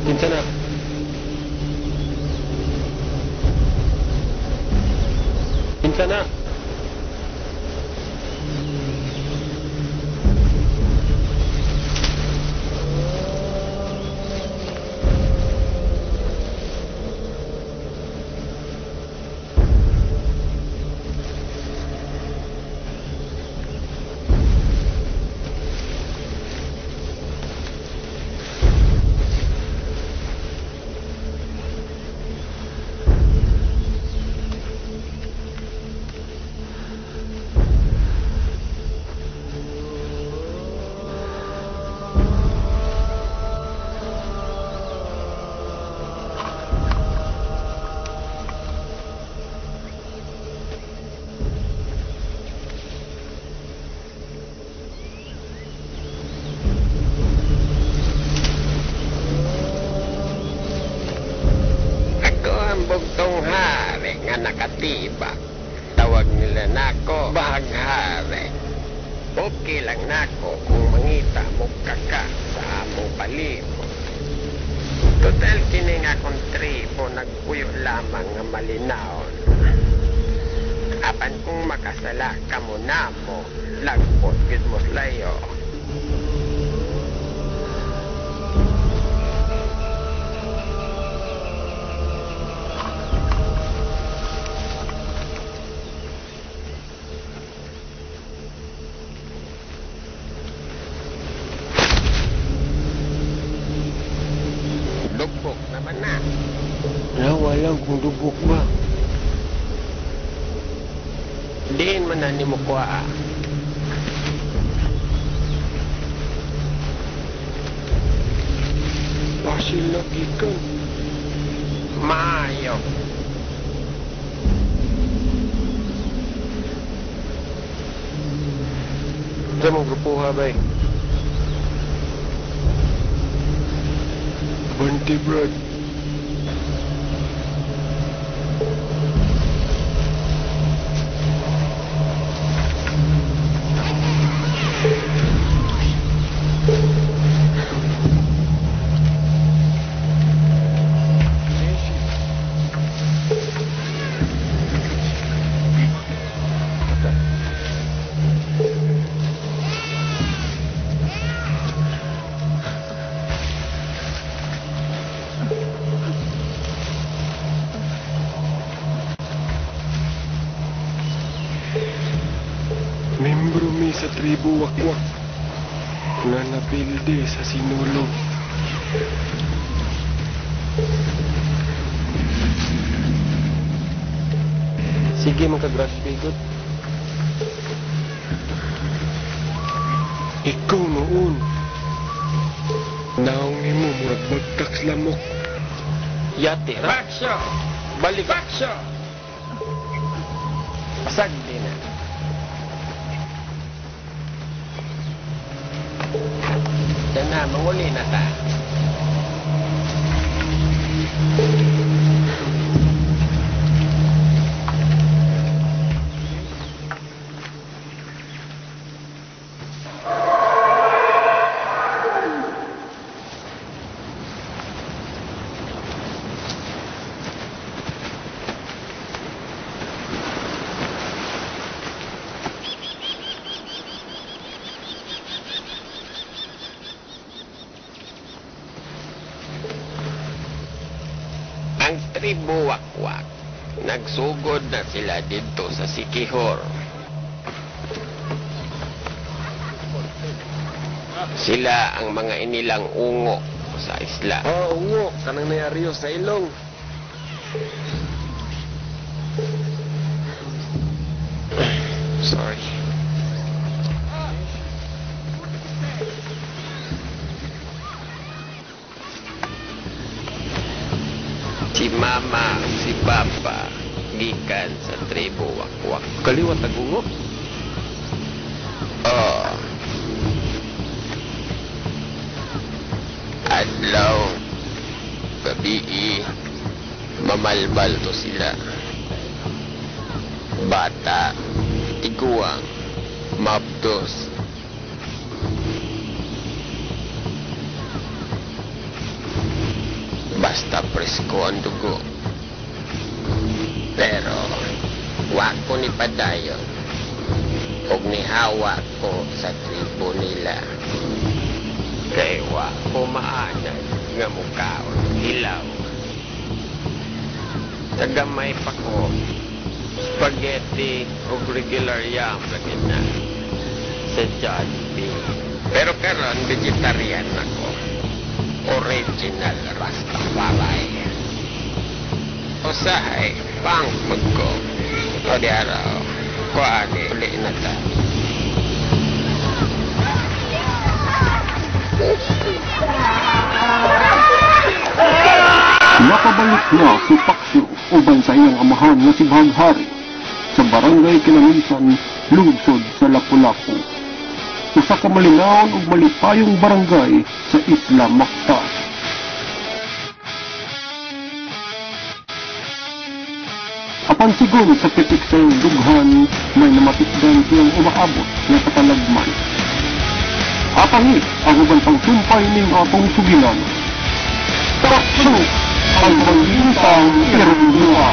Kinsa na? Kinsa na? Ako ang bugtong hari nga nakatibak. Tawag nila nako bahaghari. Okay lang nako kung mangita mo kaka sa among palibot. Total kini nga akong tribo nagpuyo lamang nga malinawon. Apan kung makasala kamo namo, lagpot gid mo layo. Lugpok naman na. Nawa lang kung dubok ba. Diin man na ni mo kuha. Basil na gikan. Maayo. Sa mong grupo ha, bay? Bunty Brad. Membro mi sa tribo Wakwak nga napilde sa Sinulog. Sige man ka-grass bigot. Ikaw noon. Naong nimo murag bagtak sa lamok. Yate ra. Baksyo! Balik. Baksyo! Pasag din na. Dana, manguli na ta. Ang tribo Wakwak, nagsugod na sila dito sa Sikihor. Sila ang mga inilang ungo sa isla. Oh, ungo. Kanang nayariyo sa ilong. Sorry. Si mama, si papa, gikan sa tribo Wakwak. Kaliwat ang ungo? Oh. Adlaw, gabii, mamalbal to sila. Bata, tiguang, mabdos. Basta presko ang dugo. Pero, wa ko ni padayon. Og nihawa ko sa tribo nila. Kay wa ko maanad nga mukaon hilaw. Sa gamay pa ko, spaghetti o regular yam lagi na sa Jollibee. Pero karon vegetarian ako. Original Rastafari. Usahay, pang ko. O di araw, kuani, uli na ta. Nakabalik na si Paxio uban sa iyang amahan nga si Bahaghari sa barangay Kinamisan, lungsod sa Lapu-Lapu. Usa ka malinawon ug malipayong barangay sa Isla Mactan. Apan sigon sa pitik sa iyang dughan, may namatikdan siyang umaabot nga katalagman. Apangi ang uban pang sumpay ning atong sugilan. Paxio ang manggintang irundua.